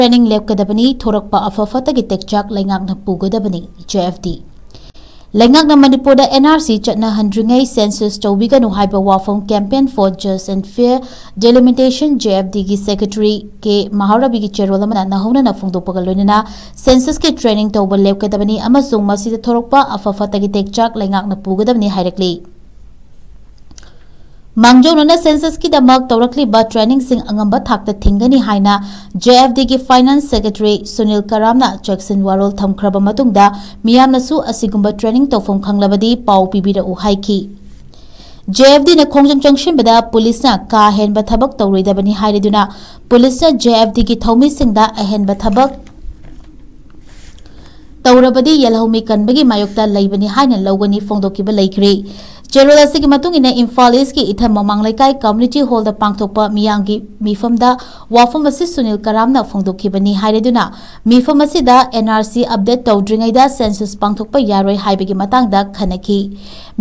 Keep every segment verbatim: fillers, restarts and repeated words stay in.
training ꯂꯦꯞꯀꯗꯕꯅꯤ, ꯊꯣꯔꯛꯄ ꯑꯐ ꯐꯠꯇꯒꯤ ꯇꯦꯛꯆꯥꯛ ꯂꯩꯉꯥꯛꯅ ꯄꯨꯒꯗꯕꯅꯤ꯫ J F D꯫ ꯂꯩꯉꯥꯛꯅ ꯃꯅꯤꯄꯨꯔꯗ N R C ꯆꯠꯅꯍꯟꯗ꯭ꯔꯤꯉꯩ census ꯇꯧꯕꯤꯒꯅꯨ ꯍꯥꯏꯕ ꯋꯥꯐꯝ Campaign for Just and Fair Delimitation, J F D ꯒꯤ secretary K ꯃꯍꯥꯔꯕꯤꯒꯤ ꯆꯦꯔꯣꯜ ꯑꯃꯅ ꯅꯧꯍꯧꯅꯅ ꯐꯣꯡꯗꯣꯛꯄꯒ ꯂꯣꯏꯅꯅ census ꯀꯤ training ꯇꯧꯕ ꯂꯦꯞꯀꯗꯕꯅꯤ ꯑꯃꯁꯨꯡ ꯃꯁꯤꯗ ꯊꯣꯔꯛꯄ ꯑꯐ ꯐꯠꯇꯒꯤ ꯇꯦꯛꯆꯥꯛ ꯂꯩꯉꯥꯛꯅ ꯄꯨꯒꯗꯕꯅꯤ ꯍꯥꯏꯔꯛꯂꯤ꯫ ꯃꯥꯡꯖꯧꯅꯅ census ꯀꯤꯗꯃꯛ ꯇꯧꯔꯛꯂꯤꯕ training ꯁꯤꯡ ꯑꯉꯝꯕ ꯊꯥꯛꯇ ꯊꯤꯡꯒꯅꯤ ꯍꯥꯏꯅ J F D ꯒꯤ finance secretary ꯁꯨꯅꯤꯜ ꯀꯔꯥꯝꯅ ꯆꯦꯛꯁꯤꯟ ꯋꯥꯔꯣꯜ ꯊꯝꯈ꯭ꯔꯕ ꯃꯇꯨꯡꯗ ꯃꯤꯌꯥꯝꯅꯁꯨ ꯑꯁꯤꯒꯨꯝꯕ training ꯇꯧꯐꯝ ꯈꯪꯂꯕꯗꯤ ꯄꯥꯎ ꯄꯤꯕꯤꯔꯛꯎ ꯍꯥꯏꯈꯤ꯫ J F D ꯅ ꯈꯣꯡꯖꯪ ꯆꯪꯁꯤꯟꯕꯗ ꯄꯨꯂꯤꯁꯅ ꯀꯥ ꯍꯦꯟꯕ ꯊꯕꯛ ꯇꯧꯔꯣꯏꯗꯕꯅꯤ ꯍꯥꯏꯔꯗꯨꯅ ꯄꯨꯂꯤꯁꯅ J F D ꯒꯤ ꯊꯧꯃꯤꯁꯤꯡꯗ ꯑꯍꯦꯟꯕ ꯊꯕꯛ ꯇꯧꯔꯕꯗꯤ ꯌꯦꯜꯍꯧꯃꯤ ꯀꯟꯕꯒꯤ ꯃꯥꯌꯣꯛꯇ ꯂꯩꯕꯅꯤ ꯍꯥꯏꯅ ꯂꯧꯒꯅꯤ ꯐꯣꯡꯗꯣꯛꯈꯤꯕ ꯂꯩꯈ꯭ꯔꯤ꯫ ꯆꯦꯔꯣꯜ ꯑꯁꯤꯒꯤ ꯃꯇꯨꯡ ꯏꯟꯅ ꯏꯝꯐꯥꯜ ꯏꯁꯀꯤ ꯏꯊꯝ ꯃꯃꯥꯡ ꯂꯩꯀꯥꯏ community hall ꯗ ꯄꯥꯡꯊꯣꯛꯄ ꯃꯤꯌꯥꯝꯒꯤ ꯃꯤꯐꯝꯗ ꯋꯥꯐꯝ ꯑꯁꯤ ꯁꯨꯅꯤꯜ ꯀꯔꯥꯝꯅ ꯐꯣꯡꯗꯣꯛꯈꯤꯕꯅꯤ ꯍꯥꯏꯔꯗꯨꯅ ꯃꯤꯐꯝ ꯑꯁꯤꯗ N R C update ꯇꯧꯗ꯭ꯔꯤꯉꯩꯗ census ꯄꯥꯡꯊꯣꯛꯄ ꯌꯥꯔꯣꯏ ꯍꯥꯏꯕꯒꯤ ꯃꯇꯥꯡꯗ ꯈꯟꯅꯈꯤ꯫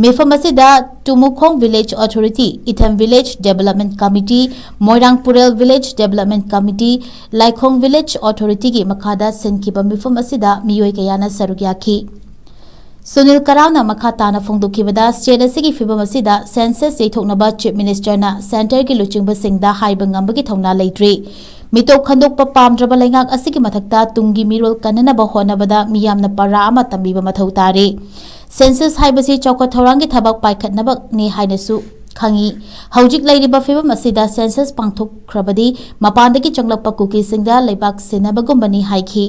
ꯃꯤꯐꯝ ꯑꯁꯤꯗ ꯇꯨꯃꯨꯈꯣꯡ village authority, ꯏꯊꯝ village development committee, ꯃꯣꯏꯔꯥꯡ ꯄꯨꯔꯦꯜ village development committee, ꯂꯥꯏꯈꯣꯡ village authority ꯒꯤ ꯃꯈꯥꯗ ꯁꯤꯟꯈꯤꯕ ꯃꯤꯐꯝ ꯑꯁꯤꯗ ꯃꯤꯑꯣꯏ ꯀꯌꯥꯅ ꯁꯔꯨꯛ ꯌꯥꯈꯤ꯫ ꯁꯨꯅꯤꯜ ꯀꯔꯥꯝꯅ ꯃꯈꯥ ꯇꯥꯅ ꯐꯣꯡꯗꯣꯛꯈꯤꯕꯗ, state ꯑꯁꯤꯒꯤ ꯐꯤꯕꯝ ꯑꯁꯤꯗ census ꯌꯩꯊꯣꯛꯅꯕ Chief Minister ꯅ centre ꯒꯤ ꯂꯨꯆꯤꯡꯕꯁꯤꯡꯗ ꯍꯥꯏꯕ ꯉꯝꯕꯒꯤ ꯊꯧꯅꯥ ꯂꯩꯇ꯭ꯔꯤ꯫ ꯃꯤꯇꯣꯞ ꯈꯟꯗꯣꯛꯄ ꯄꯥꯝꯗ꯭ꯔꯕ ꯂꯩꯉꯥꯛ ꯑꯁꯤꯒꯤ ꯃꯊꯛꯇ ꯇꯨꯡꯒꯤ ꯃꯤꯔꯣꯜ ꯀꯟꯅꯅꯕ ꯍꯣꯠꯅꯕꯗ ꯃꯤꯌꯥꯝꯅ ꯄꯔꯥ ꯑꯃ ꯇꯝꯕꯤꯕ ꯃꯊꯧ ꯇꯥꯔꯤ꯫ Census ꯍꯥꯏꯕꯁꯤ ꯆꯥꯎꯈꯠ ꯊꯧꯔꯥꯡꯒꯤ ꯊꯕꯛ ꯄꯥꯏꯈꯠꯅꯕꯅꯤ ꯍꯥꯏꯅꯁꯨ ꯈꯪꯏ꯫ ꯍꯧꯖꯤꯛ ꯂꯩꯔꯤꯕ ꯐꯤꯕꯝ ꯑꯁꯤꯗ census ꯄꯥꯡꯊꯣꯛꯈ꯭ꯔꯕꯗꯤ ꯃꯄꯥꯟꯗꯒꯤ ꯆꯪꯂꯛꯄ ꯀꯨꯀꯤꯁꯤꯡꯗ ꯂꯩꯕꯥꯛ ꯁꯤꯟꯅꯕꯒꯨꯝꯕꯅꯤ ꯍꯥꯏꯈꯤ꯫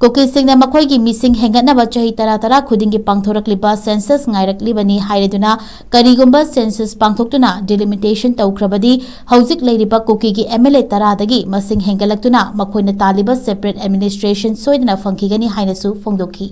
ꯀꯨꯀꯤꯁꯤꯡꯅ ꯃꯈꯣꯏꯒꯤ ꯃꯤꯁꯤꯡ ꯍꯦꯟꯒꯠꯅꯕ ꯆꯍꯤ ꯇꯔꯥ ꯇꯔꯥ ꯈꯨꯗꯤꯡꯒꯤ ꯄꯥꯡꯊꯣꯔꯛꯂꯤꯕ census ꯉꯥꯏꯔꯛꯂꯤꯕꯅꯤ ꯍꯥꯏꯔꯗꯨꯅ, ꯀꯔꯤꯒꯨꯝꯕ census ꯄꯥꯡꯊꯣꯛꯇꯨꯅ delimitation ꯇꯧꯈ꯭ꯔꯕꯗꯤ ꯍꯧꯖꯤꯛ ꯂꯩꯔꯤꯕ ꯀꯨꯀꯤꯒꯤ M L A ꯇꯔꯥꯗꯒꯤ ꯃꯁꯤꯡ ꯍꯦꯟꯒꯠꯂꯛꯇꯨꯅ ꯃꯈꯣꯏꯅ ꯇꯥꯜꯂꯤꯕ separate administration ꯁꯣꯏꯗꯅ ꯐꯪꯈꯤꯒꯅꯤ ꯍꯥꯏꯅꯁꯨ ꯐꯣꯡꯗꯣꯛꯈꯤ꯫